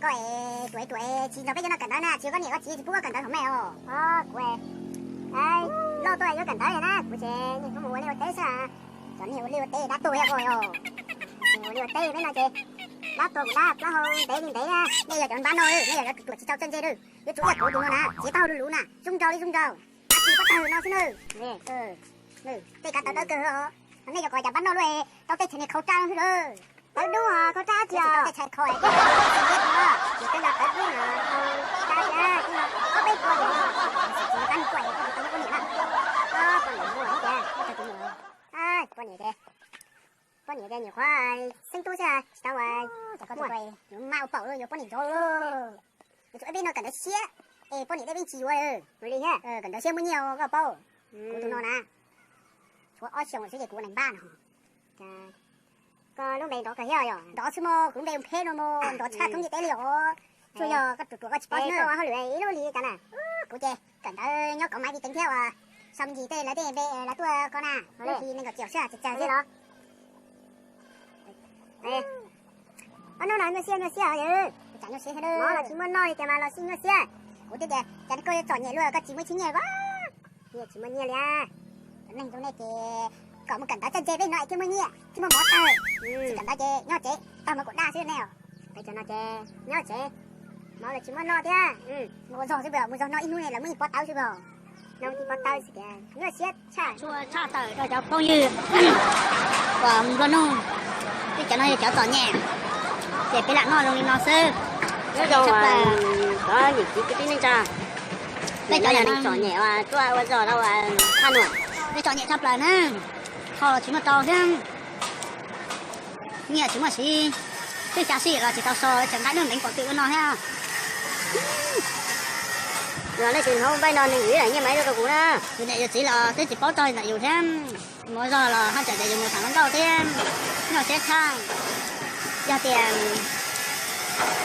Ruam ruam tsis nrog peb cov no kawm ntawv na, tsis yog koj niam koj txiv tsis pub koj kawm ntawv thaum me os. Kuv loj tuaj yuav kawm ntawv na, kuv ces niaj hnub mus ua liaj ua teb xwb. Cov niag ua liaj ua teb dab tuag yog koj yog. Ua liaj ua teb peb no ces dab tuag kuv dab plaub hau ntev li ntev, nej yog cov npab no, nej yog cov ruam tsis tau txawj ntse, yuav tsum ib yam kuv tus no na, txiav taub hau luv luv na, zoo nraug li zoo nraug, dab tsi pob tawg no xwb na. Tej kav tawv tawv kawg os, nej cov kom cas npab no luaj, tau tej txhais niag khau raj xwb lawm. Tawv dub khau raj tsis tau tej txhais khau, tawv dub khau raj, ob peb pua, tsis tau poj niam na, poj niam, poj niam ces poj niam ces nyuam qhuav xeeb tub xwb tsis tau, yuav mas ua paum yuav poj niam nrov. Yuav tsum peb no kawm ntawv siab, es poj niam tej peb tsis yuav li thiab, kawm ntawv siab muaj nyiaj koj paub. Kuv tus no na, tshuav ob xyoos xwb ces kuv ua neeg npab no. Koj lub npe nrov kawg thiab yom? Nrov xwb mog, kuv lub npe ua Pheb no mog, nrov tshaj thoob ntiaj teb li os. Tsuas yog koj ruam ruam koj tsis paub xwb na. Koj ua hauj lwm ib lub hli cas na? Kuv ces kawm ntawv nyob kom maiv vi teev thiab uas sau me ntsis tej lawv tej npe lawv tuaj ko na, lub hli nees nkaum txiaum xwb, tsis tsawg xwb los. Ob hnub no nyuaj siab nyuaj siab os yawg. Mov los tsis muaj noj li cas mas los sib nyuaj siab. Kuv twb tias cas koj yuav txom nyem luaj koj tsis muaj ib txhiab nyiaj as. Nyiaj tsis muaj nyiaj li. Cov neeg zoo nej ces kom mus kawm ntawv txawj ntse peb no es thiaj muaj nyiaj thiaj muaj mov tawg. Tsis kawm ntawv ces nyob tsev tag mov kaum daj xwb nej os. Peb cov no ces nyob tsev, mov los tsis muaj noj thiab. Mus ua zog xwb pom, mus zog no ib hnub lawv muab ib pob tawb xwb pom. No ib pob tawb xwb tias nyuaj siab tshaj. Tshua tshaj tawm rau cov phooj ywg uas nplua nuj, peb cov no yog cov txom nyem, ces peb lam noj zoo li no xwb. Nyob zoo cov niam txiv kwv tij neej tsa, peb cov yog neeg txom nyem uas tuaj ua zog rau Thaj Nuam, peb txom nyem tshaj plaws na, kho los tsis muaj rau thiab, nyiaj tsis muaj siv, twb xya sij los tsis tau so, tseem nqa nws nteev pom twm ua no thiab. Yog leej twg hnov npaij no nws yuav ib daim nyiaj maiv rau kuv na. Yus niam yus txiv los twb tsis paub txog ntawm yus thiab, mus ua zog los haj tseem tias yus mus tham hluas nkauj thiab, nyuaj siab tshaj. Yog tias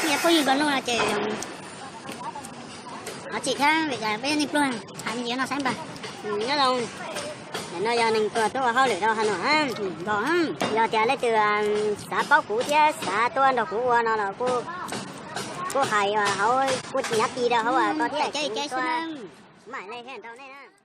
nej phooj ywg nplua nuj no ces thov txim thiab, vim peb yog neeg pluag, tham me ntsis no saib npawg. Nyob zoo, ntawm no yog neeg pluag tuaj ua hauj lwm rau Thaj Nuam, yog tias leej twg xav paub kuv thiab xav tuaj nrog kuv ua no los kuj hais hauv, kuj nyav ti rau hauv ko thiab, kuv mam li hais rau nej na.